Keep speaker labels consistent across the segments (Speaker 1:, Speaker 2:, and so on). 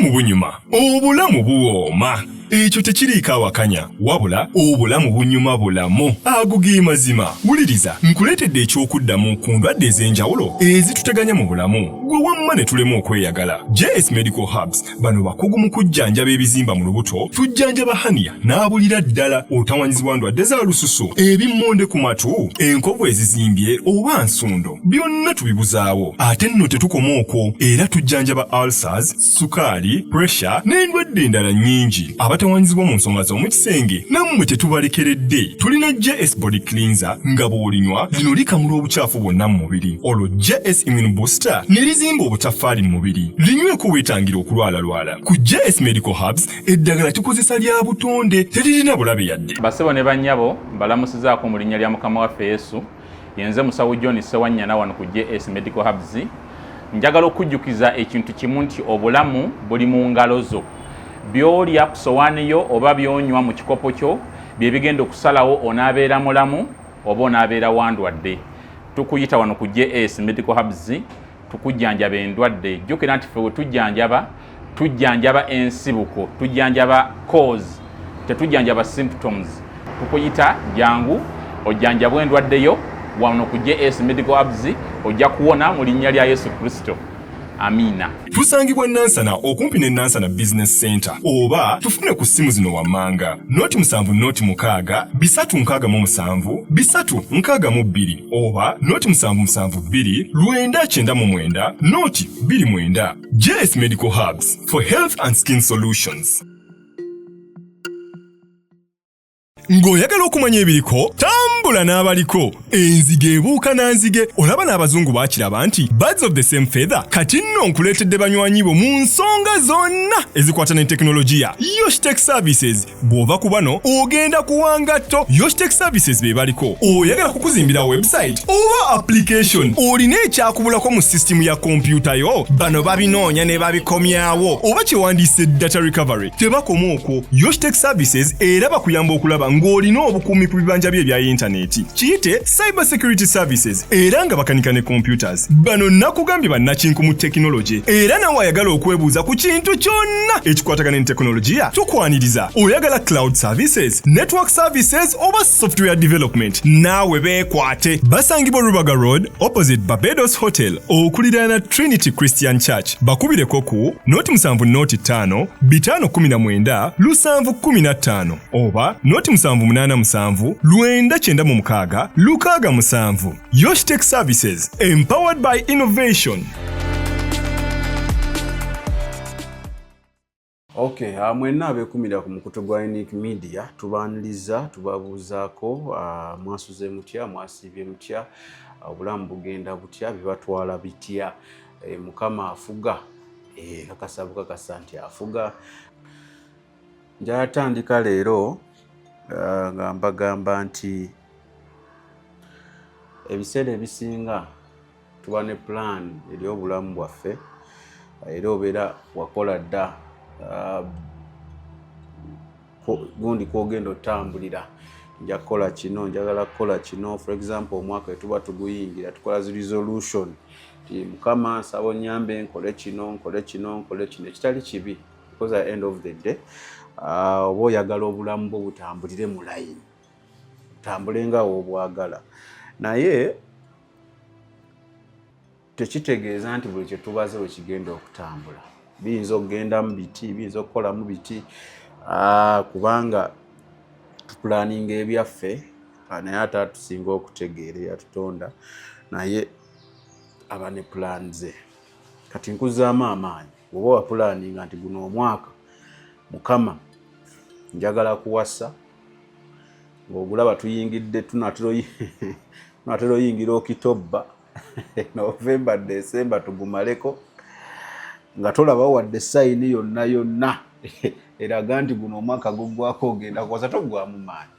Speaker 1: Obulamu bunyuma, obulamu buwooma. Ekyo tekiriiko awakanya, wabula obulamu bunyuma bulamu. Ago ge mazima. Wuliriza, nkuleetedde eky'okuddamu ku ndwadde ez'enjawulo ezituteganya mu bulamu, gwe wamma ne tulema okweyagala. JS Medical Herbs bano bakugu mu kujjanjaba ebizimba mu lubuto, tujjanjaba hania n'abulira ddala, otawanyizibwa ndwadde za lususu, ebimmonde ku matu, enkovu ezizimbye oba nsundo, byonna tubibuzaawo. Ate nno tetukoma okwo, era tujjanjaba ulcers, sukaali, pressure n'endwadde endala nnyingi. Abatawanyizibwa mu nsonga z'omu kisenge nammwe tetubalekeredde. Tulina JS Body Cleanser nga bw'olinywa lino likamula obukyafu bwonna mu mubiri, olwo JS Immune Booster ne lizimba obutaffaali mu mubiri. Linyweko weetangira okulwalalwala. Ku JS Medical Herbs eddagala tukozesa lya butonde, teririna bulabe yadde.
Speaker 2: Basebo ne bannyabo, mbalamusizaako mu linnya lya Mukama waffe Yesu. Yenze Musawo John Ssewanyana wano ku JS Medical Herbs. Njagala okujjukiza ekintu kimu nti obulamu buli mu ngalo zo. By'olya ku sowaani yo oba by'onywa mu kikopo kyo bye bigenda okusalawo onaabeera mulamu oba onaabeera wandwadde. Tukuyita wano ku JS Medical Herbs tukujjanjaba endwadde. Jjukira nti ffe we tujjanjaba, tujjanjaba ensibuko, tujjanjaba cause, tetujjanjaba symptoms. Tukuyita jangu ojjanjabwe endwadde yo wano ku JS Medical Herbs, ojja kuwona mu linnya lya Yesu Kristo. Amiina.
Speaker 1: Tusangibwa Nansana okumpi ne Nansana Business Center, oba tufune ku ssimu zino wammanga: 0 7 0 6 367 362 oba 0 7 7 2 999 0 29. JS Medical Herbs for health and skin solutions. Ng'oyagala okumanya ebiriko, tambula n'abaliko. Enzige ebuuka na nzige. Olaba n'abazungu baakiraba nti birds of the same feather. Kati nno nkuleetedde banywanyi bo mu nsonga zonna ezikwata ne tekinologiya, Yoshtech Services. Bw'ova ku bano ogenda kuwangatto. Yoshtech Services be baliko. Oyagala kukuzimbira website oba application, olina ekyakubulako mu sisitimu ya kompyuta yo, bano babinoonya ne babikomyawo, oba kyewandiise data recovery. Tebakoma okwo, Yoshtech Services era bakuyamba okulaba ng'olina obukuumi ku bibanja bye ebya yintaneti, kiyite cyber security services, era nga bakanika ne computers. Bano nakugambye bannakinku mu tekinologi, era nawe ayagala okwebuuza ku kintu kyonna ekikwatagana ne tekinologiya, tukwaniriza. Oyagala cloud services, network services oba software development, naawe beekwate. Basangibwa Rubaga Road, opposite Barbados Hotel, okuliraana Trinity Christian Church. Bakubireko ku 0 7 0 5 519 715 oba 0 7 8 7 996 67. Yoshtech Services, empowered by innovation.
Speaker 3: Okay, mwenna abeekumira ku mukutu gwa Unique Media tubaaniriza, tubabuuzaako, mwasuze mutya, mwasiibye mutya, obulamu bugenda butya, bibatwala bitya? Mukama afuga, kakasa bukakasa nti afuga. Njatandika leero nga mbagamba nti ebiseera ebisinga tuba ne plan eri obulamu bwaffe, era obeera wakola dda gundi kwogenda otambulira, nja kukola kino, njagala kukola kino. For example, omwaka wetuba tuguyingira tukola zi resolution ti Mukama nsaba onyambe nkole kino, nkole kino, nkole kino, ekitali kibi, because at end of the day oba oyagala obulamu bwo butambulire mu line, butambule nga woobwagala, naye tekitegeeza nti buli kyetubaze bwe kigenda okutambula. Biyinza okugendamu biti, biyinza okukolamu biti, kubanga tupulaninga ebyaffe, naye ate atusinga okutegeera eyatutonda naye aba ne plan ze. Kati nkuzaamu amaanyi, bw'oba wapulaninga nti guno omwaka Mukama njagala kuwasa, ng'ogulaba tuyingidde, tunatera oyingira Okitobba, Novemba, Desemba tugumaleko, nga tolabawo wadde sign yonna yonna eraga nti guno omwaka guggwako ogenda kuwasa, toggwamu maanyi.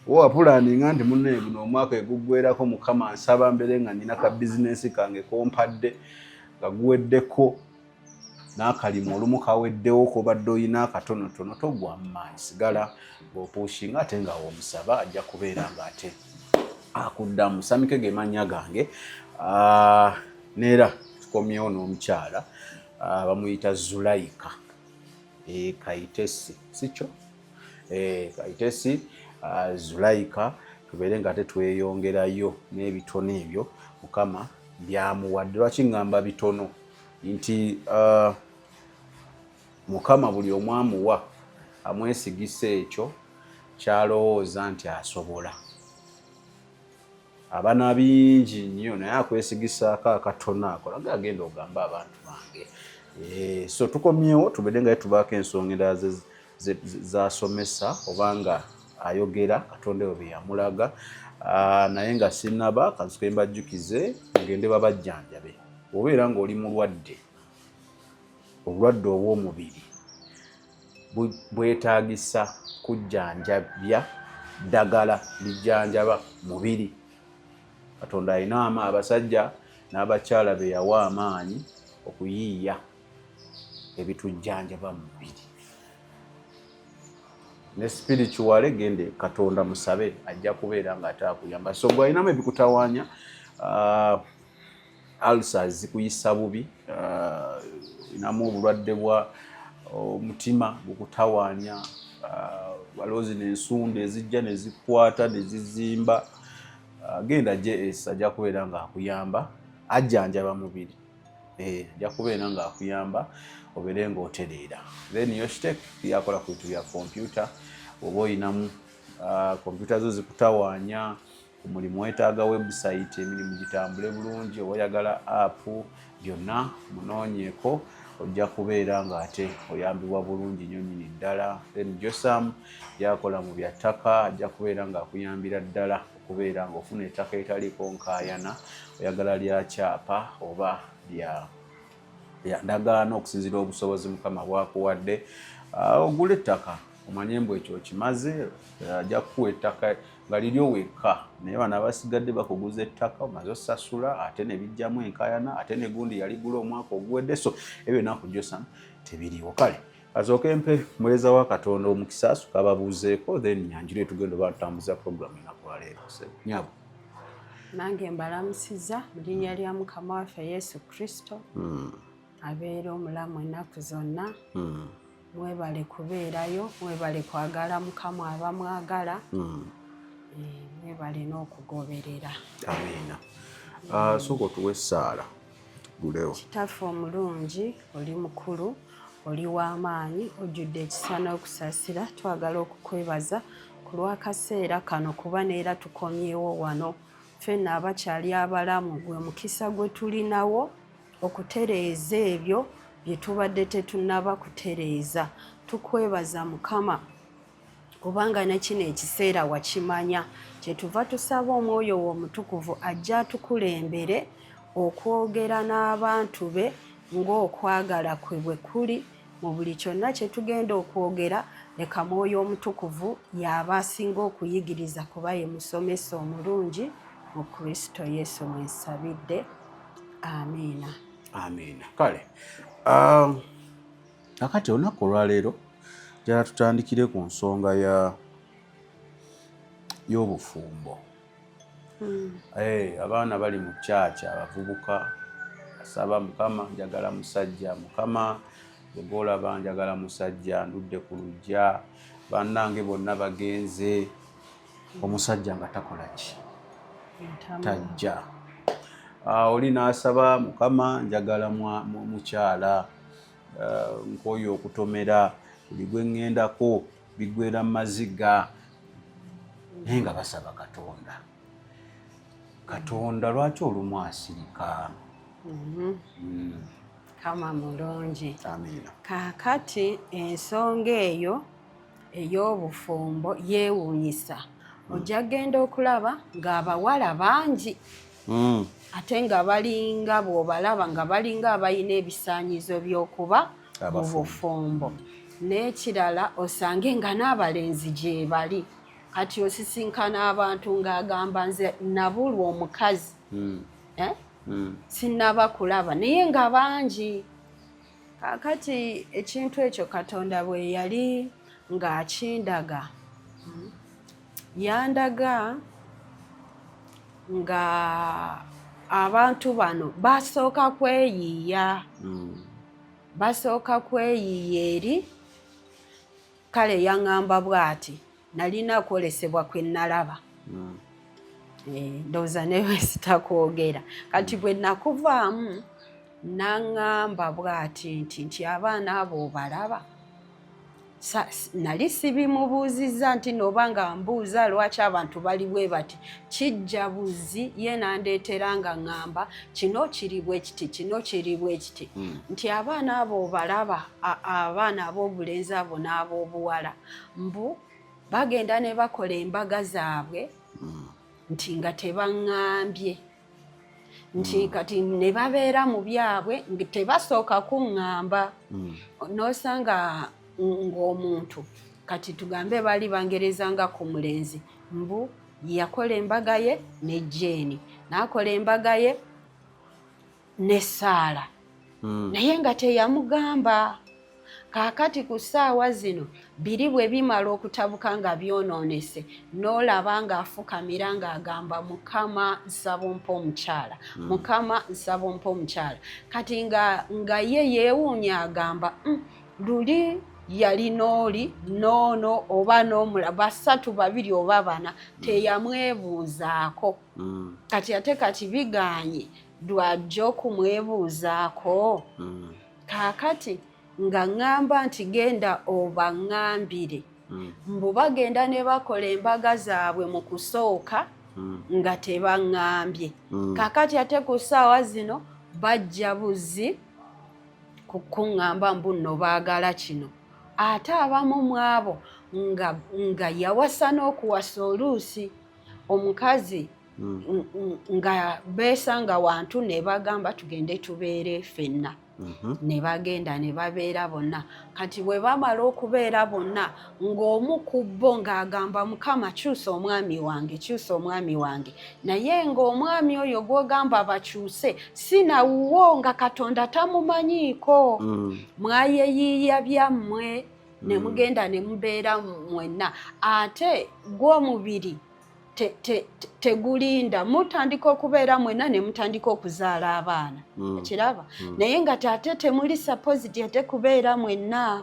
Speaker 3: Oba wapulaninga nti munnaye guno omwaka eguggwerako Mukama nsaba mbeere nga nina ka bizinensi kange kompadde nga guweddeko n'akalimu olumu kaweddewo kobadde oyina akatonotono, toggwamu maanyi, sigala ng'opushinga, ate nga womusaba ajja kubeera nga ate akuddamu. Samike ge mannya gange, neera tukomyewo n'omukyala. Bamuyita Zulaika Kaitesi, sikyo? Kaitesi Zulaika. Tubeere nga ate tweyongerayo n'ebitono ebyo Mukama byamuwadde. Lwaki ŋŋamba bitono? Nti Mukama buli omu amuwa, amwesigisa ekyo kyalowooza nti asobola. Abana bingi nnyo, naye akwesigisaako akatono ako, laga agenda ogamba abantu bange. So tukomyewo, tubedde nga tubaako ensonga endala zasomesa obanga ayogera Katonda eyo bye yamulaga. Naye nga sinaba, kansooke mbajjukize mugende babajjanjabe. Obeera ng'oli mulwadde, obulwadde obw'omubiri bwetaagisa kujjanjabya, ddagala lijjanjaba mubiri. Katonda alina ama abasajja n'abakyala be yawa amaanyi okuyiiya ebitujjanjaba mu mubiri ne spiritual. Gende Katonda musabe, ajja kubeera nga ate akuyamba. So gwe alinamu ebikutawaanya, ulcers zikuyisa bubi, olinamu obulwadde bwa omutima bukutawaanya, waliwo zino ensunda ezijja ne zikwata ne zizimba, genda JS, ajja kubeera nga akuyamba, ajjanjaba mubiri. Ajja kubeera nga akuyamba obeere ng'otereera. Then Yoshtec yakola ku bintu bya kompyuta. Oba oyinamu kompyuta zo zikutawaanya ku mulimu, wetaaga website emirimu gitambule bulungi, oba oyagala app, byonna munoonyeeko, ojja kubeera ng'ate oyambibwa bulungi nnyo nnyini ddala. Then Josam yakola mu bya ttaka, ajja kubeera ng'akuyambira ddala okubeera ng'ofuna ettaka etaliiko nkaayana, oyagala lya kyapa oba lya ndagaano, okusinziira obusobozi Mukama bwakuwadde. Ogula ettaka omanye mbu ekyo okimaze, ajja kukuwa ettaka nga liryo wekka. Naye bano abasigadde bakuguza ettaka, omaze osasula, ate ne bijjamu enkaayana, ate ne gundi yaligula omwaka oguwedde. So ebyo byonna ku Josam tebiriiwo. Kale kasooke mpe muweereza wa Katonda omukisa, asuka ababuuzeeko, then nyanjule tugenda oba tutambuza program enaku lwaleero. Nyabo.
Speaker 4: Nange mbalamusiza mu linnya lya Mukama waffe Yesu Kristo, abeera omulamu ennaku zonna. Mwebale kubeerayo, mwebale kwagala Mukama abamwagala, mwebale n'okugoberera.
Speaker 3: Amiina. Sooka otuwa essaala gulewo.
Speaker 4: Kitaffe omulungi, oli mukulu, oli w'amaanyi, ojjudde ekisa n'okusaasira. Twagala okukwebaza ku lw'akaseera kano, kuba neera tukomyewo wano ffenna abakyali abalamu. Gwe mukisa gwe tulinawo okutereeza ebyo bye tubadde tetunnaba kutereeza. Tukwebaza Mukama, kubanga ne kino ekiseera wakimanya. Kyetuva tusaba Omwoyo wo Omutukuvu ajja atukulembere okwogera n'abantu be ng'okwagala kwe bwe kuli. Mu buli kyonna kye tugenda okwogera, leka Mwoyo Omutukuvu y'aba asinga okuyigiriza, kuba ye musomesa omulungi. Mu Kristo Yesu mwensabidde, amiina.
Speaker 3: Amiina. Kale kakati olunaku olwaleero njala tutandikire ku nsonga ya y'obufumbo. Abaana bali mu kyaki, abavubuka asaba, "Mukama, njagala musajja. Mukama, gwolaba, njagala musajja. Ndudde ku lujja, bannange bonna bagenze, omusajja nga takola ki, tajja." Oli n'asaba, "Mukama, njagala mukyala, nkooye okutomera, buli gwe ŋŋendako bigwera mu maziga." Naye nga basaba Katonda. Katonda lwaki olumu asirika?
Speaker 4: Kama mulungi.
Speaker 3: Amiina.
Speaker 4: Kaakati ensonga eyo ey'obufumbo yeewuunyisa. Ojja genda okulaba ng'abawala bangi, ate nga balinga, bw'obalaba nga balinga abalina ebisaanyizo by'okuba mu
Speaker 3: Abafumbo.
Speaker 4: bufumbo. N'ekirala, osange nga n'abalenzi gye bali. Kati osisinkana abantu ng'agamba, "Nze nabulwa omukazi, eh? Sinnaba kulaba," naye nga bangi. Kaakati ekintu ekyo Katonda bwe yali ng'akindaga, yandaga nga abantu bano basooka kweyiiya. Basooka kweyiiya eri. Kale yaŋŋamba bw'ati, nalina kwolesebwa kwe nalaba. Ndowooza newe sitakwogera. Kati bwe nakuvaamu n'aŋŋamba bw'ati nti abaana abo obalaba. Nali sibimubuuzizza nti noba nga mbuuza lwaki abantu bali bwe bati, kijja buzi ye n'andeetera nga ŋŋamba kino kiri bwe kiti, kino kiri bwe kiti. Nti abaana abo obalaba, abaana ab'obulenzi abo n'ab'obuwala, mbu bagenda ne bakola embaga zaabwe nti nga tebaŋŋambye, nti kati ne babeera mu byabwe tebasooka kuŋŋamba. N'osanga ng'omuntu kati tugambe baali bangerezanga ku mulenzi, mbu yakola embaga ye ne Jeeni, n'akola embaga ye ne Saala, naye nga teyamugamba. Kaakati ku ssaawa zino biri bwe bimala okutabuka nga byonoonese, n'olaba ng'afukamira ng'agamba, Mukama nsaba ompe omukyala, Mukama nsaba ompe omukyala. Kati nga ye yeewuunya agamba, luli yali n'oli n'ono oba n'omula basatu babiri oba bana, teyamwebuuzaako. Kati ate kati bigaanye, lwajja okumwebuuzaako. Kaakati nga ŋŋamba nti genda obaŋŋambire, mbu bagenda ne bakola embaga zaabwe mu kusooka nga tebaŋŋambye. Kaakati ate ku ssaawa zino bajja buzi kuŋŋamba mbu nno baagala kino. Ate abamu mu abo nga yawasa n'okuwasa oluusi omukazi nga beesanga wantu ne bagamba tugende tubeere ffenna. Ne bagenda ne babeera bonna. Kati bwe bamala okubeera bonna, ng'omu ku bo ng'agamba, Mukama kyusa omwami wange, kyusa omwami wange. Naye ng'omwami oyo gw'ogamba bakyuse si nawuwo, nga Katonda tamumanyiiko. Mwayeyiiya byammwe ne mugenda ne mubeera mwenna, ate gw'omubiri tegulinda. Mutandika okubeera mwenna ne mutandika okuzaala abaana, ekiraba. Naye nga ate temuli supposed ate kubeera mwenna.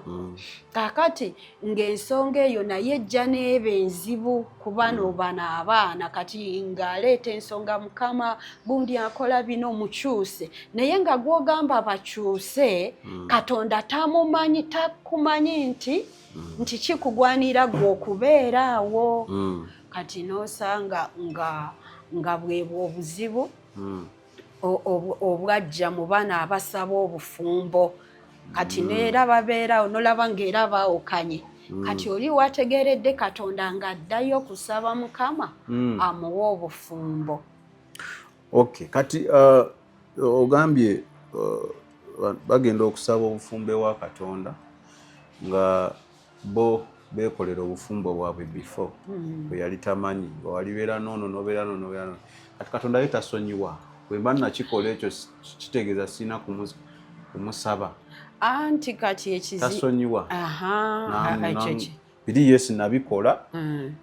Speaker 4: Kaakati ng'ensonga eyo naye ejja n'eba enzibu ku bano bano abaana. Kati ng'aleeta ensonga, Mukama gundi akola bino, mukyuse. Naye nga gw'ogamba bakyuse, Katonda tamumanyi, takumanyi nti kikugwanira gwe okubeera awo. Kati n'osanga nga bwebwo obuzibu obwajja mu baana abasaba obufumbo. Kati neera babeerawo, nolaba ng'era baawukanye. Kati oli wategeeredde Katonda ng'addayo okusaba Mukama amuwe obufumbo.
Speaker 3: Okay, kati ogambye bagenda okusaba obufumbo ewa Katonda nga bo beekolera obufumbo bwabwe before, bwe yali tamanyi nga walibeera noono nobeera noono nobeera noono. Kati Katonda ye tasonyiwa? Bwe mba nakikola ekyo, kitegeeza sirina kumusaba?
Speaker 4: Anti kati ekizi
Speaker 3: Tasonyiwa?
Speaker 4: Ekyo
Speaker 3: Biri yes, nabikola,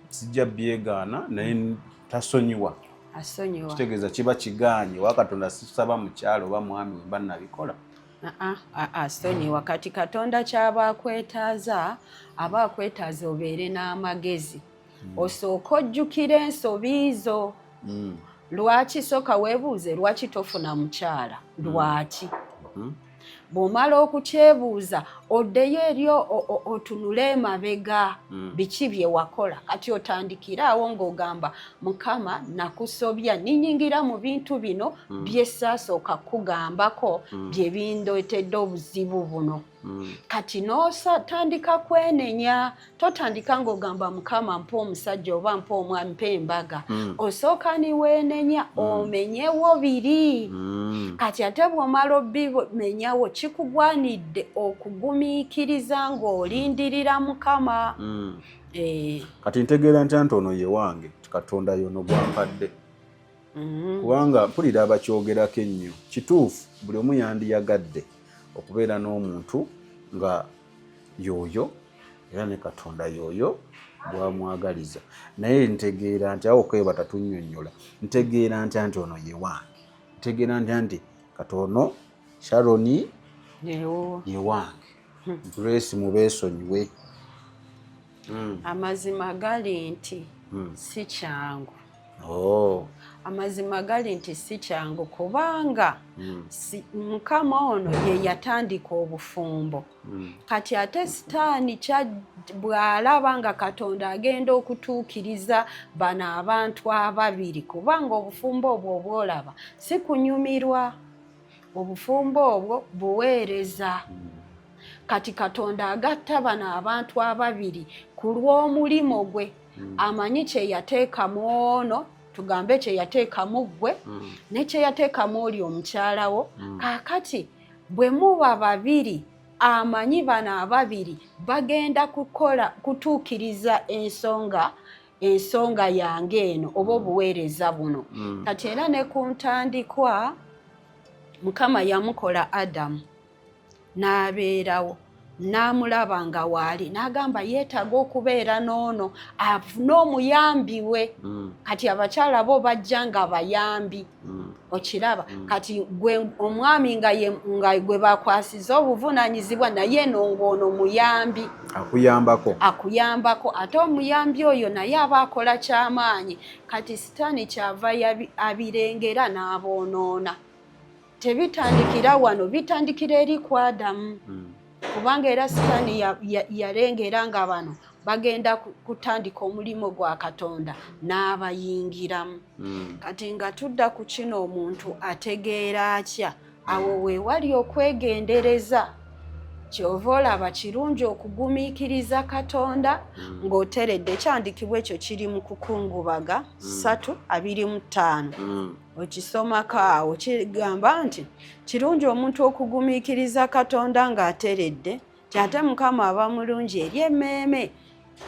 Speaker 3: sijja byegaana, naye tasonyiwa?
Speaker 4: Asonyiwa.
Speaker 3: Kitegeeza kiba kigaanye wa Katonda sisaba mukyalo oba mwami we mba nabikola?
Speaker 4: Asonyiwa. Kati Katonda kyaba akwetaaza, aba akwetaaza obeere n'amagezi, osooke ojjukire ensobi zo. Lwaki? Sooka weebuuze lwaki tofuna mukyala, lwaki. Bw'omala okukyebuuza, oddeyo eri otunule emabega, biki bye wakola. Kati otandikire awo ng'ogamba, Mukama nakusobya, ninyingira mu bintu bino bye saasooka kugambako, bye bindeetedde obuzibu buno. Kati n'otandika kwenenya. Totandika ng'ogamba, Mukama mpa omusajja oba mpa omwami, mpa embaga. Osooka niweenenya, omenyewo biri. Kati ate bw'omala obimenyawo, kikugwanidde okugumiikiriza ng'olindirira Mukama.
Speaker 3: Kati ntegeera ntya nti ono ye wange, Katonda yono gwampadde? Kubanga mpulira abakyogerako ennyo. Kituufu, buli omu yandiyagadde okubeera n'omuntu nga yoyo, era ne Katonda yoyo bwamwagaliza. Naye ntegeera nti awo kweba tatunnyonnyola, ntegeera ntya nti ono ye wange? Ntegeera ntya nti katono Sharoni Yewange Grace, mubeesonyiwe.
Speaker 4: Amazima gali nti si kyangu.
Speaker 3: Oh.
Speaker 4: Amazima gali nti si kyangu kubanga Mukama ono ye yatandika obufumbo. Kati ate Sitaani bw'alaba nga Katonda agenda okutuukiriza bano abantu ababiri, kubanga obufumbo obwo obwolaba si kunyumirwa, obufumbo obwo buweereza. Kati Katonda agatta bano abantu ababiri ku lw'omulimu gwe. Amanyi kye yateeka mu ono, tugambe kye yateeka mu ggwe ne kye yateeka mu oli omukyalawo. Kaakati bwe muba babiri, amanyi bano ababiri bagenda kukola kutuukiriza ensonga yange eno oba obuweereza buno. Kati era ne ku ntandikwa Mukama yamukola Adamu n'abeerawo, n'amulaba nga waali, n'agamba yeetaaga okubeera n'ono afune omuyambi we. Kati abakyala bo bajja nga bayambi. Okiraba? Kati gwe omwami nga gwe bakwasiza obuvunaanyizibwa, naye no ng'ono muyambi.
Speaker 3: Akuyambako.
Speaker 4: Akuyambako, ate omuyambi oyo naye aba akola kyamaanyi. Kati Sitaani kyava abirengera n'aboonoona. Tebitandikira wano, bitandikira eri ku Adamu, kubanga era Sitaani yalengera nga bano bagenda kutandika omulimu gwa Katonda n'abayingiramu. Kati nga tudda ku kino, omuntu ategeera atya? Awo weewali okwegendereza. Kyova olaba kirungi okugumiikiriza Katonda ng'oteredde. Ekyandikibwa ekyo kiri mu Kukungubaga 3:25. Okisomako awo, kigamba nti kirungi omuntu okugumiikiriza Katonda ng'ateredde, ti ate Mukama aba mulungi eri emmeeme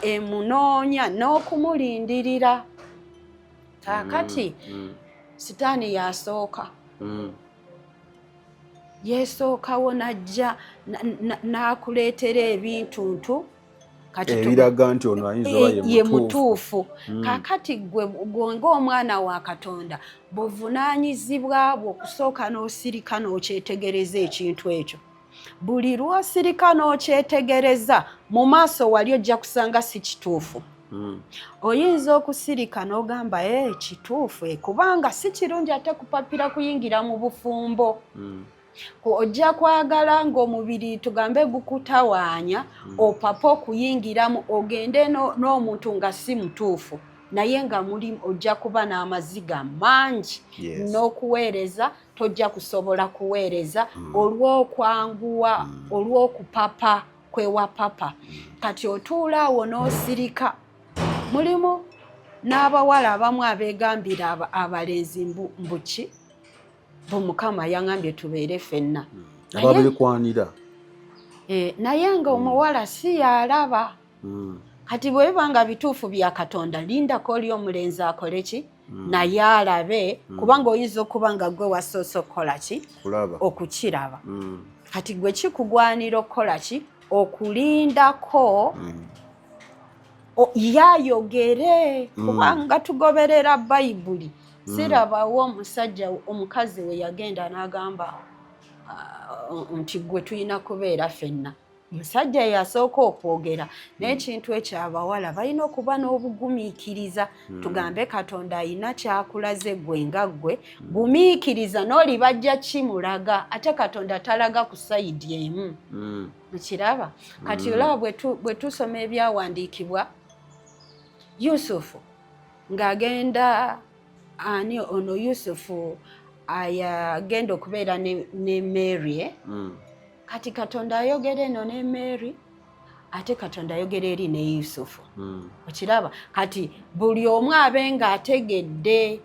Speaker 4: emunoonya n'okumulindirira. Kaakati Sitaani yasooka, yeesookawo n'ajja n'akuleetera ebintuntu.
Speaker 3: Kati ebiraga nti ono ayinza oba
Speaker 4: ye mutuufu. Kaakati gwe gwe ng'omwana wa Katonda, buvunaanyizibwa bwo okusooka n'osirika n'okyetegereza ekintu ekyo. Buli lw'osirika n'okyetegereza, mu maaso wali ojja kusanga si kituufu. Oyinza okusirika n'ogamba, e kituufu, e kubanga si kirungi ate kupapira kuyingira mu bufumbo. Ojja kwagala ng'omubiri tugambe gukutawaanya, opapa okuyingiramu ogende n'omuntu nga si mutuufu, naye nga muli ojja kuba n'amaziga mangi n'okuweereza tojja kusobola kuweereza olw'okwanguwa, olw'okupapa kwewapapa. Kati otuula awo n'osirika. Mulimu n'abawala abamu abeegambira abalenzi mbuki bu Mukama yaŋambye tubeere ffenna.
Speaker 3: Ababekwanira.
Speaker 4: Naye nga omuwala si yalaba. Kati bwe biba nga bituufu bya Katonda, lindako oli omulenzi akole ki, naye alabe, kubanga oyinza okuba nga gwe wasoose okukola ki,
Speaker 3: kulaba,
Speaker 4: okukiraba. Kati gwe kikugwanira okukola ki? Okulindako yayogere, kubanga tugoberera Bayibuli. Sirabawo omusajja omukazi we yagenda n'agamba nti gwe tulina kubeera ffenna. Omusajja yasooka okwogera. N'ekintu ekyo abawala balina okuba n'obugumiikiriza. Tugambe Katonda alina kyakulaze gwe nga ggwe, gumiikiriza n'oli bajja kimulaga. Ate Katonda talaga ku side emu. Mukiraba? Kati olaba bwe tusoma ebyawandiikibwa, Yusufu ng'agenda, ani ono Yusufu ayagenda okubeera ne Mary, eh? Kati Katonda ayogera eno ne Mary, ate Katonda ayogera eri ne Yusufu. Okiraba? Kati buli omu abe ng'ategedde.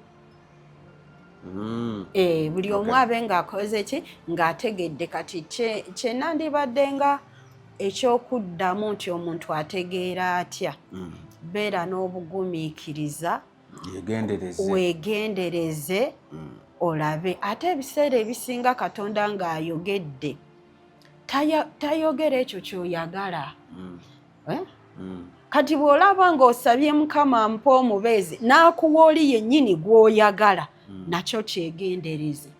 Speaker 4: Buli omu abe ng'akoze ki, ng'ategedde. Kati kye nandibadde nga ekyokuddamu nti omuntu ategeera atya? Beera n'obugumiikiriza.
Speaker 3: Yegendereze.
Speaker 4: Weegendereze, olabe. Ate ebiseera ebisinga Katonda ng'ayogedde tayogera ekyo ky'oyagala. Eh? Kati bw'olaba ng'osabye Mukama mpa omubeezi, n'akuwa oli yennyini gw'oyagala, nakyo kyegendereze.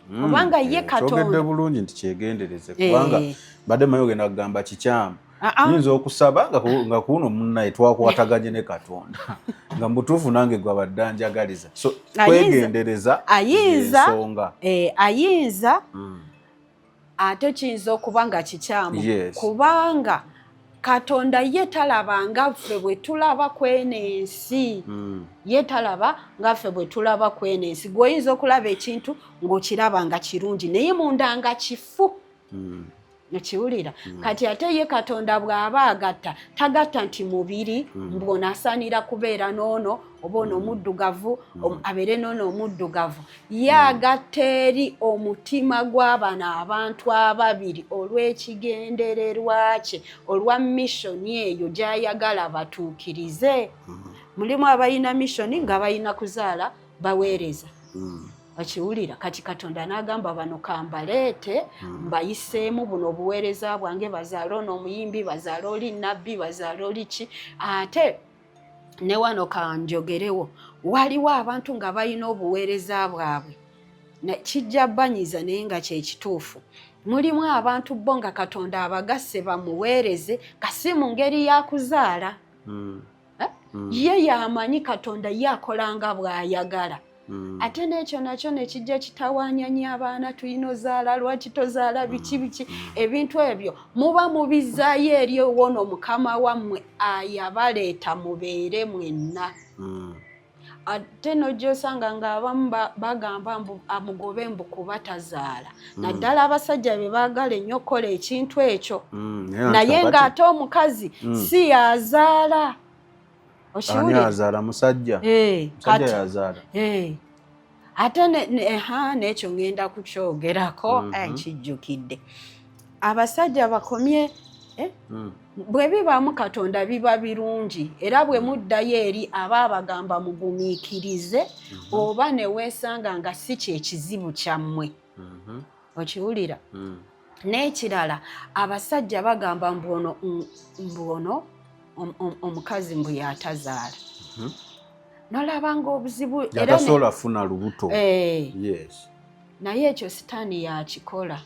Speaker 4: Kubanga ye
Speaker 3: Kyogedde
Speaker 4: Katonda
Speaker 3: bulungi nti kyegendereze, kubanga mbadde manyi ogenda kugamba kikyamu.
Speaker 4: Ah, ah.
Speaker 3: Nyinza okusaba nga kuno munnaye twakwataganye ne Katonda, nga mubutuufu nange gwabadde anjagaliza. So kwegendereza
Speaker 4: Ayinza
Speaker 3: ensonga.
Speaker 4: Ayinza ate kiyinza okuba nga kikyamu, kubanga Katonda ye talaba nga ffe bwe tulaba kweno ensi. Ye talaba nga ffe bwe tulaba kweno ensi. Gweoyinza okulaba ekintu ng'okiraba nga kirungi, naye munda nga kifu. Okiwulira? Kati ate ye Katonda bw'aba agatta, tagatta nti mubiri, mbu ono asaanira kubeera n'ono, oba ono omuddugavu abeere n'ono omuddugavu. Ye agatta eri omutima gw'abano abantu ababiri olw'ekigendererwa kye, olwa mission eyo gy'ayagala batuukirize. Mulimu abalina mission nga balina kuzaala baweereza. Okiwulira? Kati Katonda n'agamba, bano kambaleete, mbayiseemu buno obuweereza bwange, bazaale ono omuyimbi, bazaale oli nabbi, bazaale oli ki. Ate ne wano kanjogerewo, waliwo abantu nga balina obuweereza bwabwe, kijja banyiza, naye nga kyekituufu. Mulimu abantu bo nga Katonda abagasse bamuweereze, kasi mu ngeri ya kuzaala. Eh? Ye yamanyi, Katonda ye akola nga bw'ayagala. Ate n'ekyo nakyo nekijja kitawaanya nnyo abaana, tulina ozaala, lwaki tozaala, biki biki. Ebintu ebyo muba mubizzaayo eri ewono mukama wammwe ayabaleeta mubeere mwenna. Ate nojja osanga ng'abamu bagamba mbu amugobe, mbu kuba tazaala, naddala abasajja be baagala ennyo okukola ekintu ekyo. Naye ng'ate omukazi si yazaala.
Speaker 3: Ani?
Speaker 4: Okiwulira?
Speaker 3: Azaala musajja. Musajja yazaala.
Speaker 4: Ate n'ekyo ŋŋenda kukyogerako. Kijjukidde, abasajja bakomye, eh? Bwe bibaamu Katonda biba birungi, era bwe muddayo eri aba abagamba mugumiikirize, oba ne weesanga nga si kyekizibu kyammwe. Okiwulira? N'ekirala, abasajja bagamba mbu ono, mbu ono omukazi mbu yatazaala. Nolaba nga obuzibu era
Speaker 3: Yatasobola funa lubuto.
Speaker 4: Eh, naye ekyo Sitaani yakikola.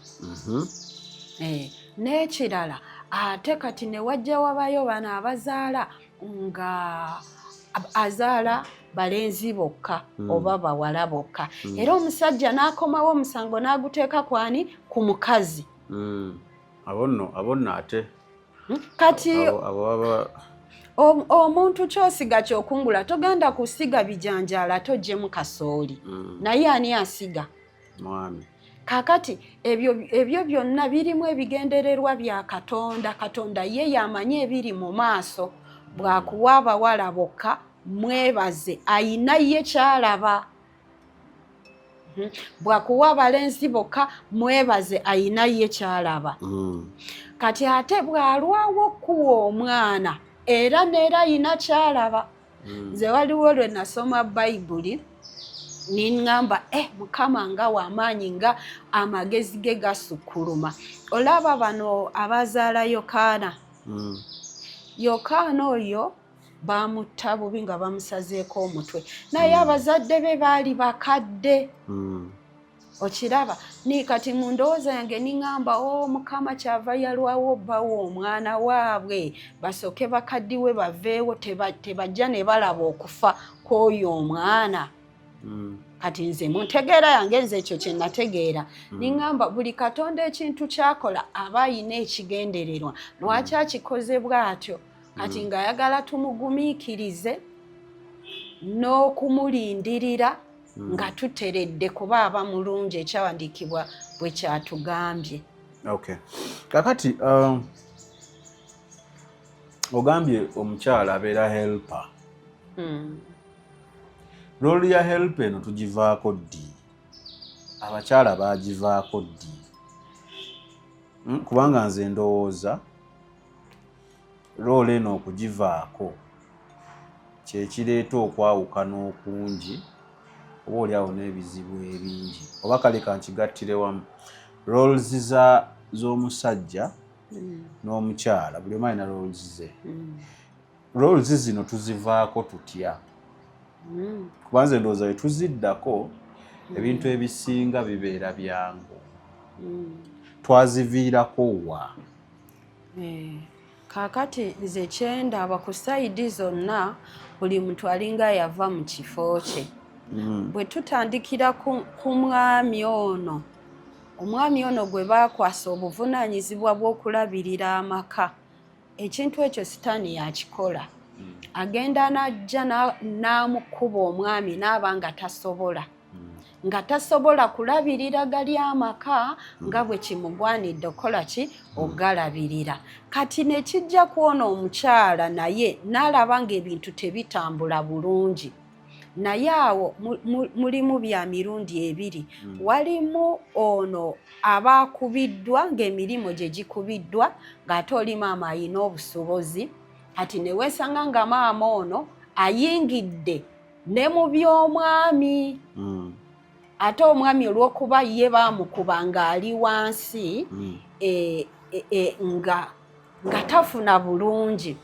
Speaker 4: N'ekirala ate kati ne wajja wabayo bano abazaala nga azaala balenzi bokka oba bawala bokka, era omusajja n'akomawo omusango n'aguteeka kwani? Ku mukazi.
Speaker 3: Abo nno ate
Speaker 4: Kati
Speaker 3: abo baba
Speaker 4: omuntu kyosiga kyokungula. Togenda kusiga bijanjaala tojjemu kasooli. Naye ani asiga?
Speaker 3: Mwami.
Speaker 4: Kakati ebyo byonna birimu ebigendererwa bya Katonda. Katonda ye yamanyi ebiri mu maaso. Bw'akuwa abawala bokka, mwebaze, ayina ye kyalaba. Bw'akuwa abalenzi bokka, mwebaze, ayina ye kyalaba. Kati ate bw'alwawo okuwa omwana, era neera ayina kyalaba. Nze waliwo lwe nasoma Bayibuli niŋŋamba, eh, Mukama nga w'amaanyi, nga amagezi ge gasukkuluma. Olaba bano abazaala Yokaana. Yokaana oyo bamutta bubi nga bamusazeeko omutwe, naye abazadde be baali bakadde. Okiraba? Ni kati mu ndowooza yange niŋŋamba, o Mukama kyava yalwawo bbawo omwana waabwe basooke bakaddiwe baveewo, tebajja ne balaba okufa kw'oyo omwana. Kati nze mu ntegeera yange, nze ekyo kye nategeera, niŋŋamba buli Katonda ekintu kyakola aba ayina ekigendererwa lwaki akikoze bw'atyo. Kati ng'ayagala tumugumiikirize n'okumulindirira nga tuteredde, kuba aba mulungi, ekyawandiikibwa bwe kyatugambye.
Speaker 3: Okay, kakati ogambye omukyala abeera helper. Role ya helper eno tugivaako ddi? Abakyala bagivaako ddi? Kubanga nze ndowooza role eno okugivaako kyekireeta okwawukana okungi, oba oli awo n'ebizibu ebingi. Oba kale kankigattire wamu, roles za z'omusajja n'omukyala, buli omu alina roles ze. Roles zino tuzivaako tutya? Kuba nze ndowooza bwe tuziddako Ebintu ebisinga bibeera byangu. Twaziviirako wa?
Speaker 4: Kaakati nze kyendaba ku side zonna, buli muntu alinga yava mu kifo kye. Bwe tutandikira ku mwami ono, omwami ono gwe baakwasa obuvunaanyizibwa bw'okulabirira amaka, ekintu ekyo Sitaani yakikola. Agenda n'ajja n'amukuba omwami n'aba nga tasobola, nga tasobola kulabirira gali amaka nga bwe kimugwanidde okukola ki, ogalabirira. Kati nekijja kwona omukyala naye n'alaba ng'ebintu tebitambula bulungi. Naye awo mulimu bya mirundi ebiri. Walimu ono aba akubiddwa ng'emirimu gye gikubiddwa, ng'ate oli maama ayina obusobozi. Kati ne weesanga nga maama ono ayingidde ne mu by'omwami. Ate omwami olw'okuba ye baamukuba ng'ali wansi, nga tafuna bulungi.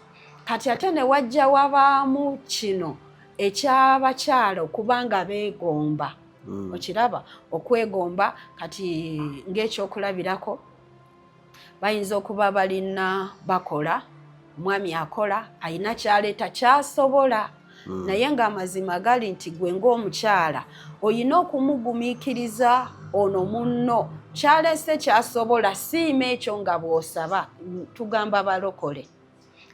Speaker 4: Kati ate ne wajja wabaamu kino ekyabakyala okuba nga beegomba. Okiraba okwegomba. Kati ng'ekyokulabirako, bayinza okuba balina bakola, omwami akola, ayina kyaleeta kyasobola, naye ng'amazima gali nti gwe ng'omukyala oyina okumugumiikiriza ono munno kyaleese kyasobola. Siima ekyo nga bw'osaba. Tugamba balokole,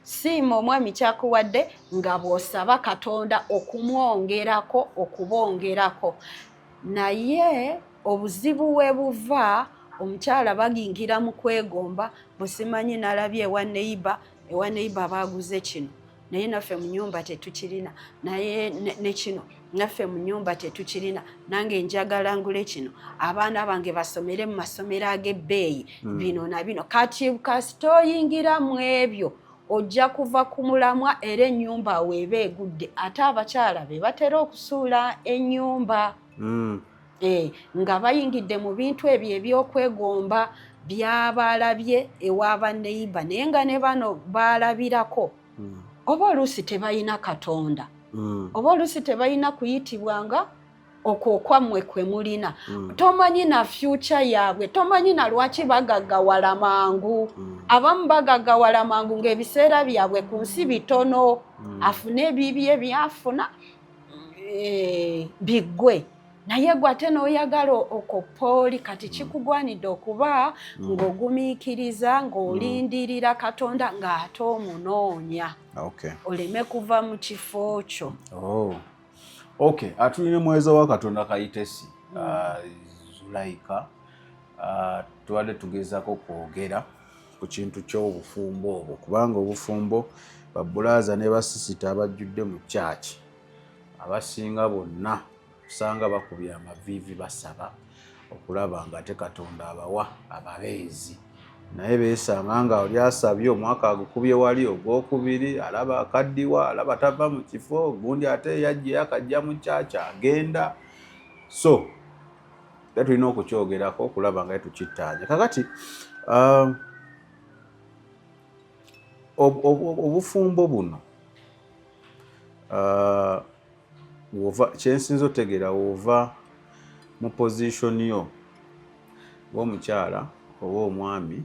Speaker 4: siima omwami kyakuwadde nga bw'osaba Katonda okumwongerako, okubongerako. Naye obuzibu we buva, omukyala bagingira mu kwegomba. Busimanyi nalabye ewa neighbour, ewa neighbour baaguze kino, naye naffe mu nyumba tetukirina, naye ne kino naffe mu nyumba tetukirina, nange njagala ngule kino, abaana bange basomere mu masomero ag'ebbeeyi, bino na bino. Kati kasita oyingira mu ebyo, ojja kuva ku mulamwa, era ennyumba weeba egudde. Ate abakyala be batera okusuula ennyumba nga bayingidde mu bintu ebyo ebyokwegomba byabalabye ewa neighbour, naye nga ne bano balabirako oba oluusi tebalina Katonda, oba oluusi tebalina kuyitibwanga okwo okwammwe kwe mulina. Tomanyi na future yaabwe, tomanyi na lwaki bagaggawala mangu. Abamu bagaggawala mangu ng'ebiseera byabwe ku nsi bitono. Afune ebibye byafuna, biggwe, naye gwe ate n'oyagala okoppa oli. Kati kikugwanidde okuba ng'ogumiikiriza, ng'olindirira Katonda, ng'ate omunoonya, oleme kuva mu kifo kyo.
Speaker 3: Oh. Okay, atulina muweereza wa Katonda Kayitesi Zulaika. Tubadde tugezaako kwogera ku kintu ky'obufumbo obwo, kubanga obufumbo, babulaaza ne basisita abajjudde mu kyaki, abasinga bonna osanga bakubye amaviivi basaba okulaba nga ate Katonda abawa ababeezi, naye beesanga nga oli asabye omwaka agukubye wali ogwokubiri, alaba akaddiwa, alaba tava mu kifo gundi, ate yajja yakajja mu kyaki agenda. So era tulina okukyogerako okulaba nga tukittaanya. Kakati obufumbo buno, kyensinza otegeera, wova mu position yo oba omukyala oba omwami,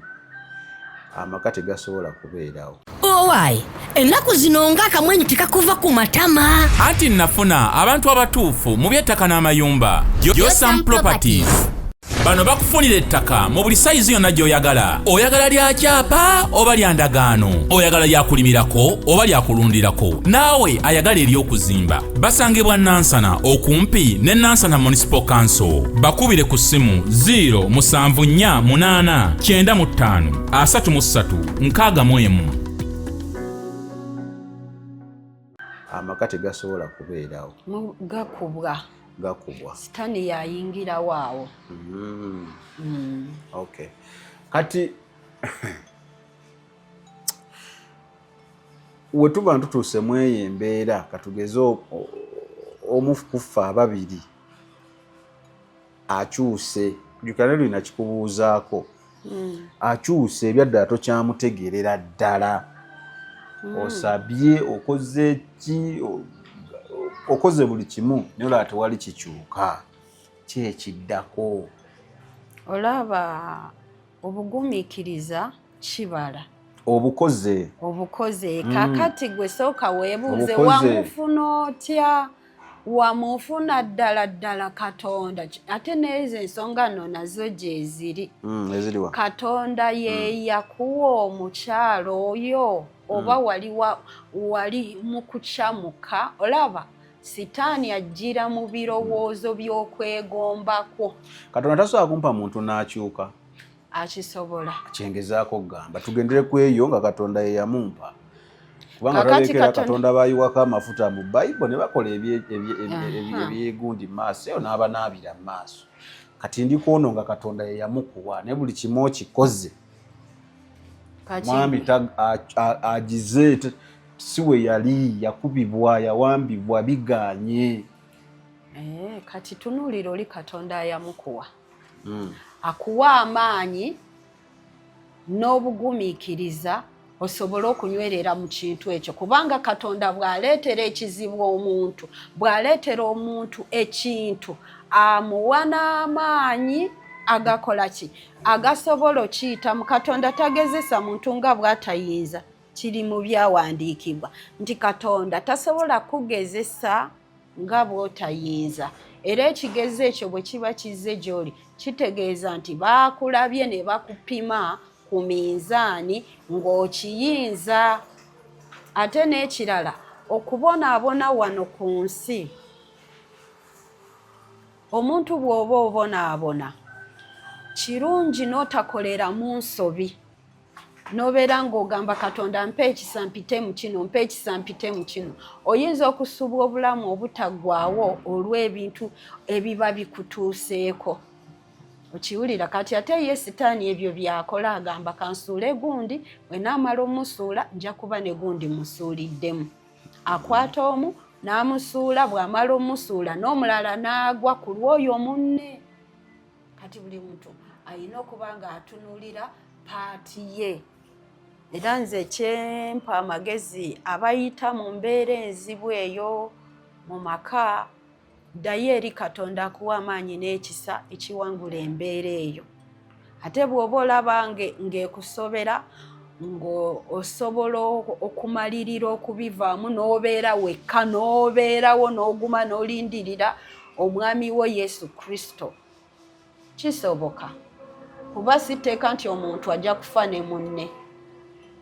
Speaker 3: amaka tegasobola kubeerawo.
Speaker 5: Owaayi, ennaku zino ng'akamwenyu tekakuva ku matama.
Speaker 2: Anti nafuna abantu abatuufu mu by'ettaka n'amayumba, Josam Properties. Bano bakufunira ettaka mu buli sayizi yonna gy'oyagala. Oyagala lya kyapa oba lya ndagaano, oyagala lyakulimirako oba lyakulundirako, naawe ayagala ery'okuzimba. Basangibwa Nansana, okumpi ne Nansana Municipal Council. Bakubire ku ssimu 0748 95 33 61.
Speaker 3: Amaka tegasobola kubeerawo.
Speaker 4: Gakubwa.
Speaker 3: Gakubwa.
Speaker 4: Sitani yayingirawo awo.
Speaker 3: Okay, kati we tuba ntutuuse mu eyo embeera, katugeze omu kuffe ababiri akyuse, jukira ne lulina kikubuuzaako, akyuse ebyaddala tokyamutegeerera ddala, osabye, okoze ki, okoze buli kimu, naye olaba tewali kikyuka. Ki ekiddako?
Speaker 4: Olaba, obugumiikiriza kibala.
Speaker 3: Obukoze.
Speaker 4: Obukoze. Kakati gwe sooka weebuuze, wamufuna otya? Wamufuna ddala ddala Katonda? Ate n'ezo ensonga nno nazo gyeziri.
Speaker 3: Eziriwa?
Speaker 4: Katonda ye yakuwa omukyalo oyo, oba wali mu kukyamuka? Olaba Sitaani ajjira mu birowoozo by'okwegombakwo.
Speaker 3: Katonda tasobola kumpa muntu n'akyuka?
Speaker 4: Akisobola.
Speaker 3: Kyengezaako okugamba, tugendere ku eyo nga Katonda ye yamumpa, kubanga twalekera Katonda bayiwako amafuta mu Bayibuli ne bakola ebyegundi mu maaso eyo n'abanaabira mu maaso. Kati ndi kwono nga Katonda ye yamukuwa, naye buli kimu okikoze, mwami agize si we yali, yakubibwa, yawambibwa, biganye.
Speaker 4: Kati tunuulira oli Katonda ayamukuwa, akuwa amaanyi n'obugumiikiriza osobole okunywerera mu kintu ekyo, kubanga Katonda bw'aleetera ekizibu omuntu, bw'aleetera omuntu ekintu, amuwa n'amaanyi agakola ki? Agasobola okiyitamu. Katonda tagezesa muntu nga bw'atayinza. Kiri mu byawandiikibwa nti Katonda tasobola kugezesa nga bw'otayinza, era ekigezo ekyo bwe kiba kizze gy'oli, kitegeeza nti baakulabye ne bakupima ku minzaani ng'okiyinza. Ate n'ekirala, okubonaabona wano ku nsi, omuntu bw'oba obonaabona, kirungi n'otakoleramu nsobi, n'obeera ng'ogamba, "Katonda, mpa ekisa mpite mu kino, mpa ekisa mpite mu kino." Oyinza okusubwa obulamu obutaggwaawo olw'ebintu ebiba bikutuuseeko, okiwulira? Kati ate ye Sitaani ebyo byakola, agamba, "Kansuule gundi, bwe naamala omusuula nja kuba ne gundi musuuliddemu." Akwata omu n'amusuula, bw'amala omusuula n'omulala n'agwa ku lw'oyo munne. Kati buli muntu alina okuba nga atunuulira part ye. Era nze kyempa amagezi abayita mu mbeera enzibu eyo mu maka, ddayo eri Katonda akuwa amaanyi n'ekisa ekiwangula embeera eyo. Ate bw'oba olaba ng'ekusobera, ng'osobola okumalirira okubivaamu, n'obeera wekka, n'obeerawo, n'oguma, n'olindirira omwami wo Yesu Kristo, kisoboka, kuba si tteeka nti omuntu ajja kufa ne munne.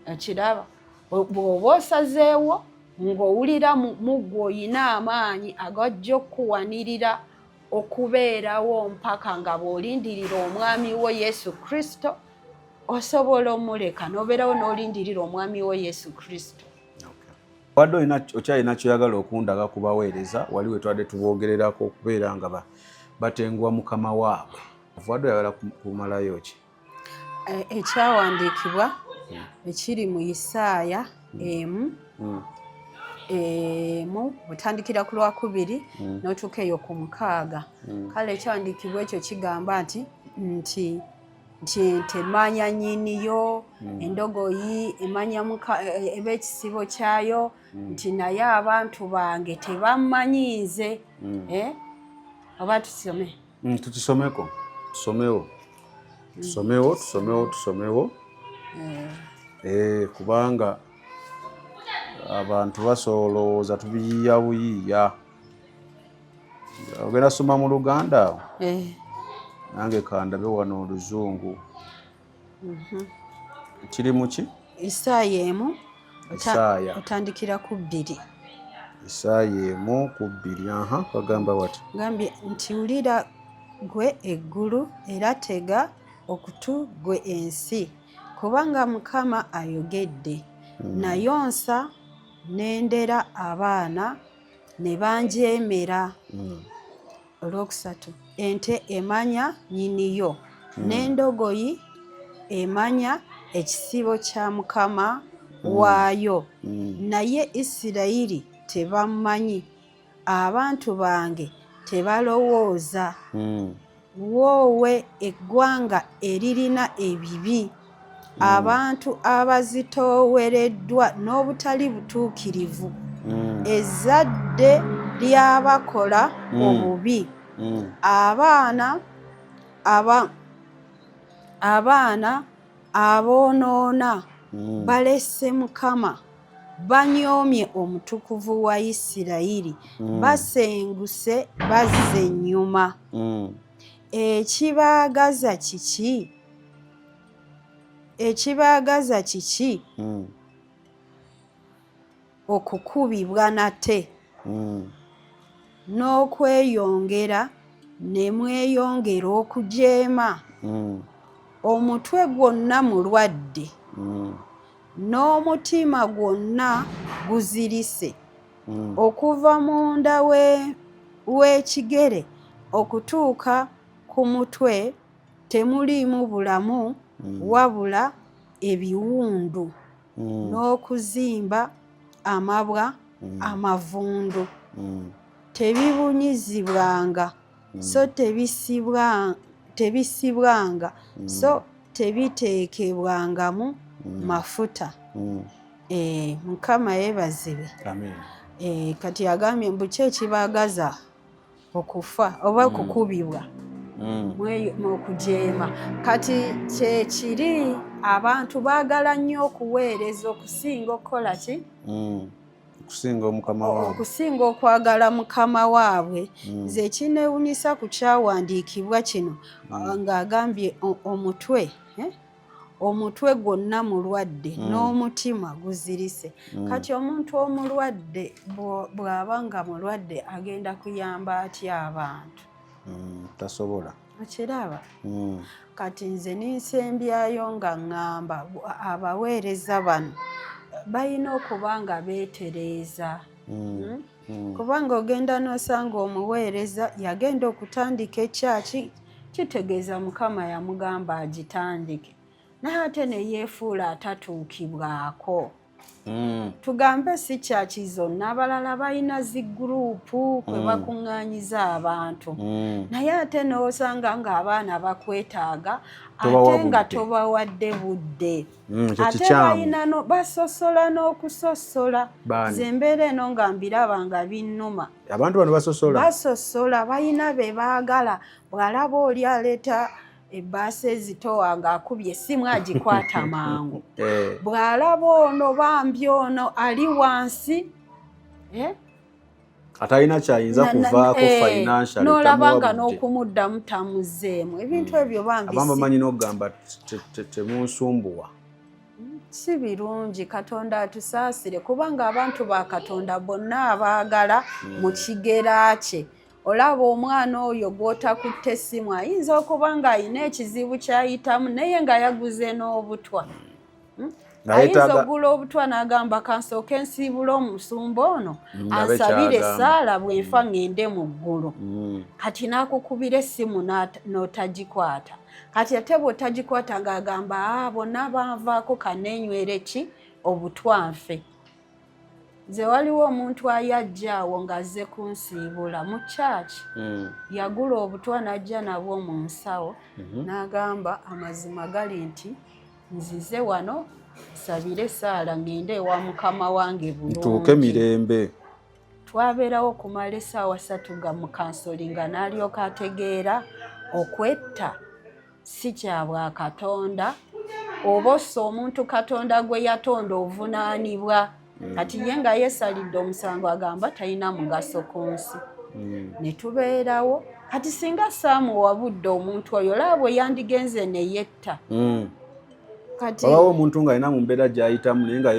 Speaker 4: Ekiraba, bw'oba osazeewo ng'owulira mu ggwe oyina amaanyi agajja okukuwanirira okubeerawo mpaka nga bw'olindirira omwami wo Yesu Kristo, osobola omuleka n'obeerawo n'olindirira omwami wo Yesu Kristo.
Speaker 3: Wadde olina, okyalina kyoyagala okundaga ku baweereza wali we twadde tuboogererako okubeera nga batenguwa mukama waabwe, wadde oyagala kumalayo ki?
Speaker 4: Ekyawandiikibwa ekiri mu Isaaya 1:1, otandikira ku lwakubiri n'otuuka eyo ku 6. Kale ekyawandiikibwa ekyo kigamba nti ente emanya nnyiniyo, endogoyi emanya eba ekisibo kyayo, nti naye abantu bange tebammanyi nze. Oba tusome?
Speaker 3: Tukisomeko, tusomewo, tusomewo, tusomewo, tusomewo. Kubanga abantu basobola olowooza tubiyiiya buyiiya. Ogenda soma mu Luganda awo?
Speaker 4: Eh.
Speaker 3: Nange kandabe wano oluzungu. Kiri muki?
Speaker 4: Isaaya 1.
Speaker 3: Isaaya.
Speaker 4: Otandikira ku 2.
Speaker 3: Isaaya 1 ku 2. Aha, bagamba wati?
Speaker 4: Gambye nti, "Wulira gwe eggulu, era tega okutu gwe ensi, kubanga Mukama ayogedde. Nayonsa n'endera abaana ne banjeemera." Olwokusatu, "Ente emanya nnyiniyo, n'endogoyi emanya ekisibo kya mukama waayo, naye Isirayiri tebammanyi, abantu bange tebalowooza. Woowe eggwanga eririna ebibi, abantu abazitoowereddwa n'obutali butuukirivu, ezzadde ly'abakola obubi." Abaana aba abaana aboonoona balese Mukama, banyoomye Omutukuvu wa Isirayiri, basenguse bazza ennyuma. Ekibaagaza kiki? Ekibaagaza kiki okukubibwa nate n'okweyongera ne mweyongera okujeema? Omutwe gwonna mulwadde, n'omutima gwonna guzirise, okuva munda w'ekigere okutuuka ku mutwe temuliimu bulamu, wabula ebiwundu n'okuzimba amabwa amavundu. Tebibunyizibwanga, so tebisibwanga, so tebiteekebwangamu mafuta. Mukama yeebazibwe.
Speaker 3: Amen.
Speaker 4: Kati agambye mbu ki ekibaagaza okufa oba okukubibwa okujeema. Kati kyekiri, abantu baagala nnyo okuweereza okusinga okukola ki?
Speaker 3: Okusinga Omukama waabwe.
Speaker 4: Okusinga okwagala Mukama waabwe. Nze ekinewunyisa ku kyawandiikibwa kino, ng'agambye omutwe, omutwe gwonna mulwadde, n'omutima guzirise. Kati omuntu omulwadde bw'aba nga mulwadde, agenda kuyamba atya abantu?
Speaker 3: Tasobola.
Speaker 4: Okiraba? Kati nze ninsembyayo nga ŋŋamba abaweereza bano balina okuba nga beetereeza. Kubanga ogenda n'osanga omuweereza yagenda okutandika ekyaki, kitegeeza Mukama yamugamba agitandike, naye ate ne yeefuula atatuukibwako. Tugambe si kyaki zonna, abalala balina zi group kwe bakuŋŋaanyiza abantu, naye ate n'osanga ng'abaana bakwetaaga,
Speaker 3: Tobawa
Speaker 4: ate nga
Speaker 3: budde.
Speaker 4: tobawadde budde.
Speaker 3: Ekyo
Speaker 4: Ate
Speaker 3: kikyamu.
Speaker 4: balina basosola n'okusosola.
Speaker 3: Baani?
Speaker 4: Nze embeera eno nga mbiraba nga binnuma.
Speaker 3: Abantu bano basosola.
Speaker 4: Basosola, balina be baagala. Bw'alaba oli aleeta ebbaasa ezitowa ng'akubye essimu, agikwata mangu. Bw'alaba ono bambi ono ali wansi,
Speaker 3: Atalina kyayinza kuvaako financially,
Speaker 4: n'olaba
Speaker 3: tamuwa
Speaker 4: nga
Speaker 3: budde.
Speaker 4: N'okumuddamu tamuzzeemu. Ebintu ebyo bambi
Speaker 3: Abamu bamanyi n'okugamba temunsumbuwa.
Speaker 4: Si birungi. Katonda atusaasire, kubanga abantu ba Katonda bonna abaagala mu kigera kye. Olaba omwana oyo gw'otakutte essimu ayinza okuba ng'alina ekizibu ky'ayitamu, naye nga yaguze n'obutwa.
Speaker 3: Nga
Speaker 4: Ayinza okugula obutwa n'agamba, kansooke nsiibule omusumba ono
Speaker 3: Ndabe
Speaker 4: ansabire
Speaker 3: ky'agamba.
Speaker 4: essaala, bwenfa ŋŋende mu ggulu. Kati n'akukubira essimu n'otagikwata. Kati ate bw'otagikwata ng'agamba, "Ah, bonna banvaako, kaneenywere ki obutwa nfe." Nze waliwo omuntu ayajja awo ng'azze kunsiibula mu kyaki. Yagula obutwa n'ajja nabwo mu nsawo, n'agamba, amazima gali nti nzize wano nsabire essaala ŋŋende ewa Mukama wange
Speaker 3: Ntuuke
Speaker 4: bulungi.
Speaker 3: Mirembe.
Speaker 4: Twabeerawo okumala essaawa 3 nga mu counselling, n'alyoka ategeera okwetta si kya bwa Katonda, oba ossa omuntu Katonda gwe yatonda ovunaanibwa. Kati ye nga yeesalidde omusango, agamba talina mugaso ku nsi. Ne tubeerawo. Kati singa saamuwa budde omuntu oyo, olaba bwe yandigenze ne yetta. Kati
Speaker 3: Wabawo omuntu ng'alina mu mbeera gy'ayitamu, naye nga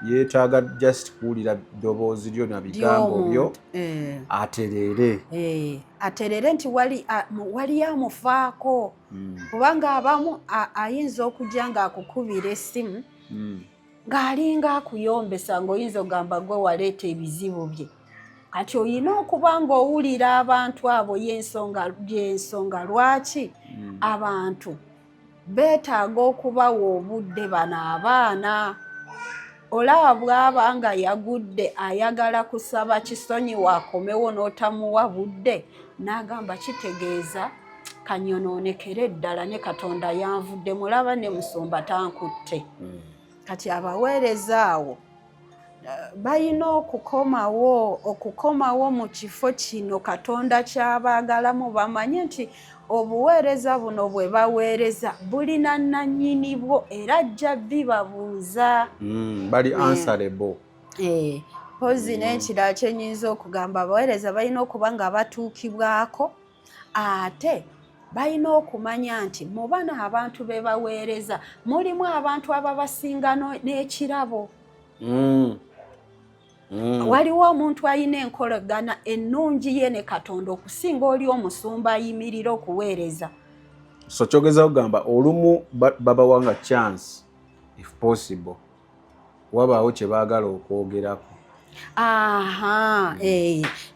Speaker 3: yeetaaga just kuwulira ddoboozi lyo na bigambo byo
Speaker 4: ly'omuntu.
Speaker 3: Atereere.
Speaker 4: Atereere nti waliyo amufaako, kubanga abamu ayinza okujja ng'akukubira essimu ng'alinga akuyombesa, ng'oyinza ogamba gwe waleeta ebizibu bye. Kati oyina okuba ng'owulira abantu abo. Yensonga lwaki abantu beetaaga okubawa obudde bano abaana. Olaba bw'aba nga yagudde, ayagala kusaba kisonyiwa, akomewo, n'otamuwa budde, n'agamba kitegeeza kanyonoonekere ddala, ne Katonda yanvudde, mulaba ne musumba tankutte. Kati abaweereza awo Balina okukomawo, okukomawo mu kifo kino Katonda ky'abaagalamu, bamanye nti obuweereza buno bwe baweereza bulina nnannyini bwo era ajja bibabuuza.
Speaker 3: Bali answerable.
Speaker 4: Mpozi n'ekirala kye nnyinza okugamba, abaweereza balina okuba nga batuukibwako, ate balina okumanya nti mu bano abantu be baweereza mulimu abantu ababasinga n'ekirabo. Waliwo omuntu alina enkolagana ennungi ye ne Katonda okusinga oli omusumba ayimirira okuweereza.
Speaker 3: So kyogeza kugamba olumu babawanga chance, if possible, wabaawo kye baagala okwogerako.
Speaker 4: Aha,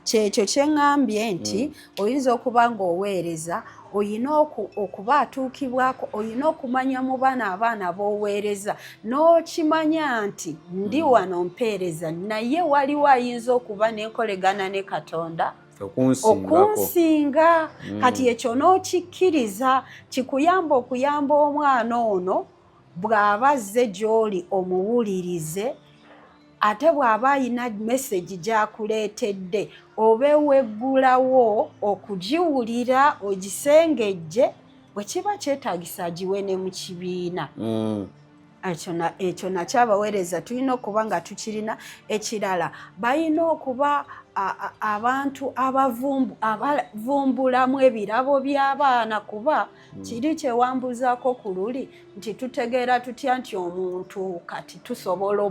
Speaker 4: kyekyo kye ŋŋambye nti oyinza okuba ng'oweereza, oyina okuba atuukibwako, oyina okumanya mu bano abaana b'oweereza n'okimanya nti ndi wano mpeereza, naye waliwo ayinza okuba n'enkolegana ne Katonda
Speaker 3: okunsingako.
Speaker 4: Okunsinga. Kati ekyo n'okikkiriza kikuyamba okuyamba omwana ono bw'aba azze gy'oli omuwulirize, ate bw'aba ayina message gy'akuleetedde obe weggulawo okugiwulira, ogisengejje, bwe kiba kyetaagisa agiwe ne mu kibiina. Ekyo nakyo abaweereza tulina okuba nga tukirina. Ekirala, balina okuba abantu abavumbulamu ebirabo by'abaana, kuba kiri kyewambuzaako ku luli nti tutegeera tutya nti omuntu kati tusobola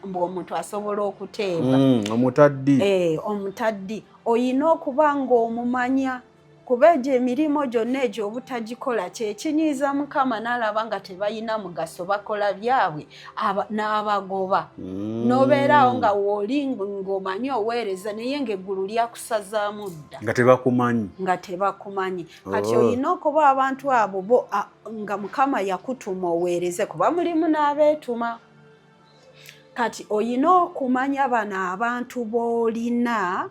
Speaker 4: mbu omuntu asobola okuteeba.
Speaker 3: Omutaddi.
Speaker 4: Omutaddi oyina okuba ng'omumanya, kuba egyo emirimu gyonna egyo obutagikola kyekinyiiza Mukama n'alaba nga tebalina mugaso, bakola byabwe n'abagoba. N'obeeraawo nga wooli ng'omanyi oweereza, naye ng'eggulu lyakusazaamu dda.
Speaker 3: Nga tebakumanyi.
Speaker 4: Nga tebakumanyi. Kati olina okuba abantu abo bo nga Mukama yakutuma oweereze, kuba mulimu n'abeetuma. Kati olina okumanya bano abantu b'olina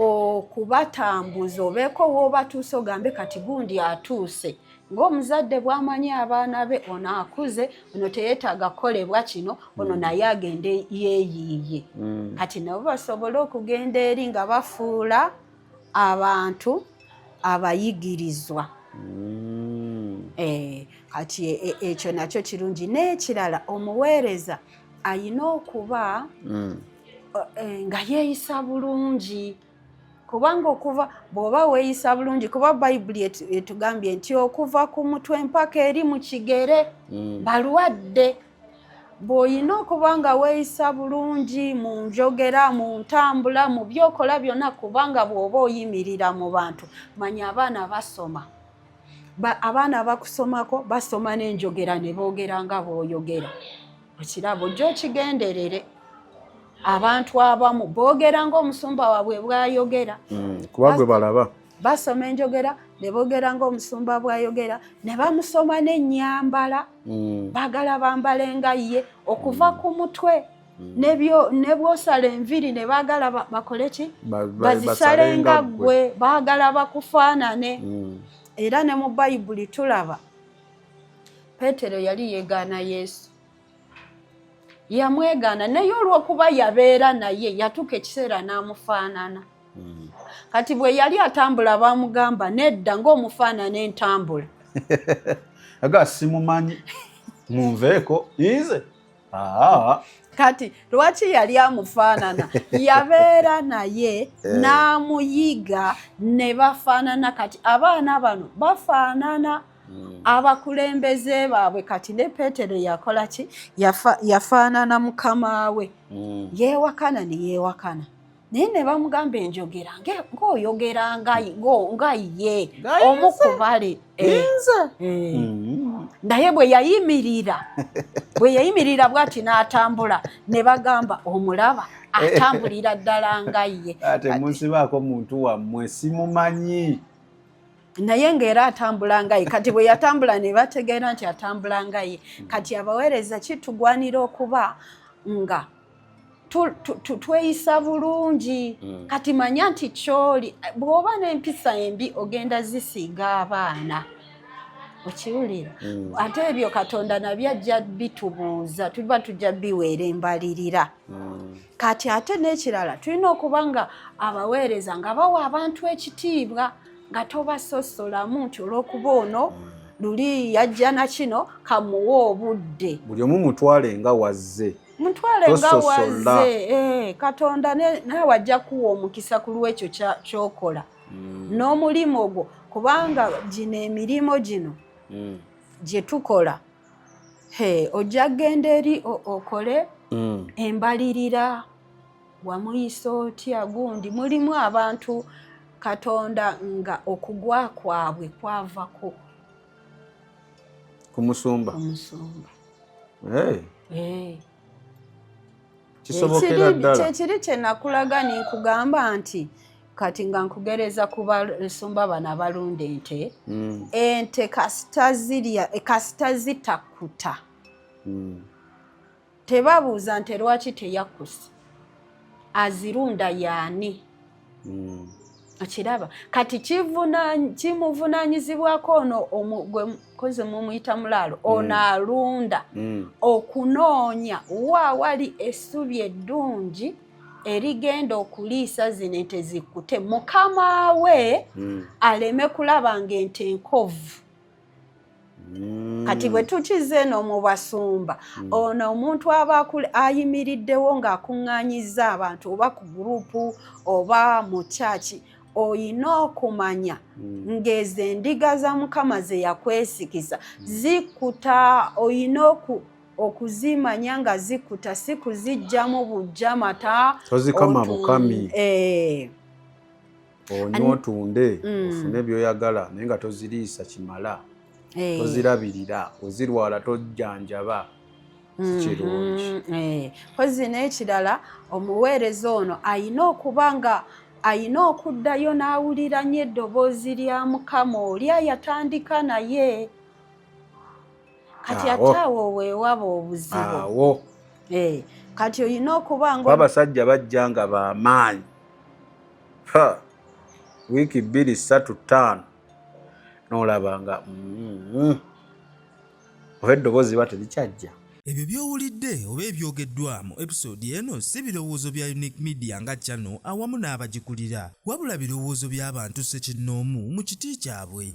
Speaker 4: okubatambuza, obeeko w'obatuuse ogambe kati gundi atuuse, ng'omuzadde bw'amanyi abaana be, ono akuze, ono teyeetaaga kukolebwa kino, ono naye agende yeeyiiye. Kati nabo basobole okugenda eri nga bafuula abantu abayigirizwa. Kati ekyo nakyo kirungi. N'ekirala, omuweereza ayina okuba nga yeeyisa bulungi, kubanga okuva bw'oba weeyisa bulungi, kuba Bayibuli etugambye nti okuva ku mutwe mpaka eri mu kigere balwadde. Bw'olina okuba nga weeyisa bulungi mu njogera, mu ntambula, mu byokola byonna, kubanga bw'oba oyimirira mu bantu, manya abaana basoma, abaana bakusomako, basoma n'enjogera ne boogera nga bw'oyogera. Okiraba, ojja okigenderere, abantu abamu boogera ng'omusumba waabwe bw'ayogera.
Speaker 3: Kuba gwe balaba.
Speaker 4: Basoma enjogera ne boogera ng'omusumba bw'ayogera, ne bamusoma n'ennyambala, baagala bambale nga ye okuva ku mutwe, ne bw'osala enviiri ne baagala bakole ki? Bazisale nga ggwe, baagala bakufaanane. Era ne mu Bayibuli tulaba Peetero yali yeegaana Yesu, yamwegaana, naye olw'okuba yabeera naye yatuuka ekiseera n'amufaanana. Kati bwe yali atambula bamugamba nedda, ng'omufaanana entambula.
Speaker 3: Aga simumanyi, munveeko nze.
Speaker 4: Kati lwaki yali amufaanana? Yabeera naye n'amuyiga ne bafaanana. Kati abaana bano bafaanana abakulembeze baabwe. Kati ne Peetero yakola ki? Yafaanana mukama we. Yeewakana ne yeewakana, naye ne bamugamba enjogera ng'oyogera nga ye omu ku bali. Naye bwe yayimirira bw'ati n'atambula, ne bagamba omulaba atambulira ddala nga ye.
Speaker 3: Ate munsibaako muntu wammwe simumanyi.
Speaker 4: Naye ng'era atambula nga ye. Kati bwe yatambula ne bategeera nti atambula nga ye. Kati abaweereza kitugwanira okuba nga tweyisa bulungi. Kati manya nti kyoli bw'oba n'empisa embi ogenda zisiiga abaana. Okiwulira? Ate ebyo Katonda nabyo ajja bitubuuza, tuba tujja biweera embalirira. Kati ate n'ekirala, tulina okuba nga abaweereza nga bawa abantu ekitiibwa, nga tobasosolamu nti olw'okuba ono luli yajja na kino, kamuwe obudde.
Speaker 3: Buli omu mutwale nga wazze.
Speaker 4: Mutwale nga
Speaker 3: Tososola.
Speaker 4: wazze. Katonda naawe ajja kuwa omukisa ku lwekyo kyokola n'omulimu ogwo, kubanga gino emirimu gino gye tukola, he, ojja kgenda eri okole embalirira, wamuyisa otya gundi. Mulimu abantu Katonda nga okugwa kwabwe kwavako
Speaker 3: ku musumba.
Speaker 4: Omusumba.
Speaker 3: Hey, kisobokera ddala.
Speaker 4: Kyekiri kye nakulaga ninkugamba nti kati nga nkugereza ku basumba bano abalunda ente. Ente kasita zirya, kasita zitakuta, tebabuuza nte lwaki teyakkuse, azirunda yaani? Okiraba? Kati kimuvunaanyizibwako ono gwe koze mumuyita mulaalo ono alunda okunoonya wa wali essubi eddungi erigenda okuliisa zino ente zikkute, mukama we aleme kulaba ng'ente enkovu. Kati bwe tukiza eno mu basumba, ono omuntu aba ayimiriddewo ng'akuŋŋaanyizza abantu oba ku gurupu oba mu kyaki, oyina okumanya ng'ezo endiga za Mukama ze yakwesikiza zikuta, oyina okuzimanya nga zikuta, si kuziggyamu bujja mata.
Speaker 3: Tozikama bukami. Onywa otunde, ofune byoyagala, naye nga toziriisa kimala, tozirabirira, ozirwala tojjanjaba, si kirungi.
Speaker 4: Mpozi n'ekirala, omuweereza ono ayina okuba nga ayina okuddayo n'awulira nnyo eddoboozi lya Mukama oli ayatandika naye. Kati ate awo weewaba obuzibu.
Speaker 3: Awo.
Speaker 4: Kati oyina okuba nga
Speaker 3: abasajja bajja nga bamaanyi, wiiki 2, 3, 5, n'olaba nga oba eddoboozi liba terikyajja.
Speaker 6: Ebyo by'owulidde oba ebyogeddwa mu episode eno si birowoozo bya Unique Media nga channel awamu n'abagikulira, wabula birowoozo by'abantu ssekinnoomu mu kiti kyabwe.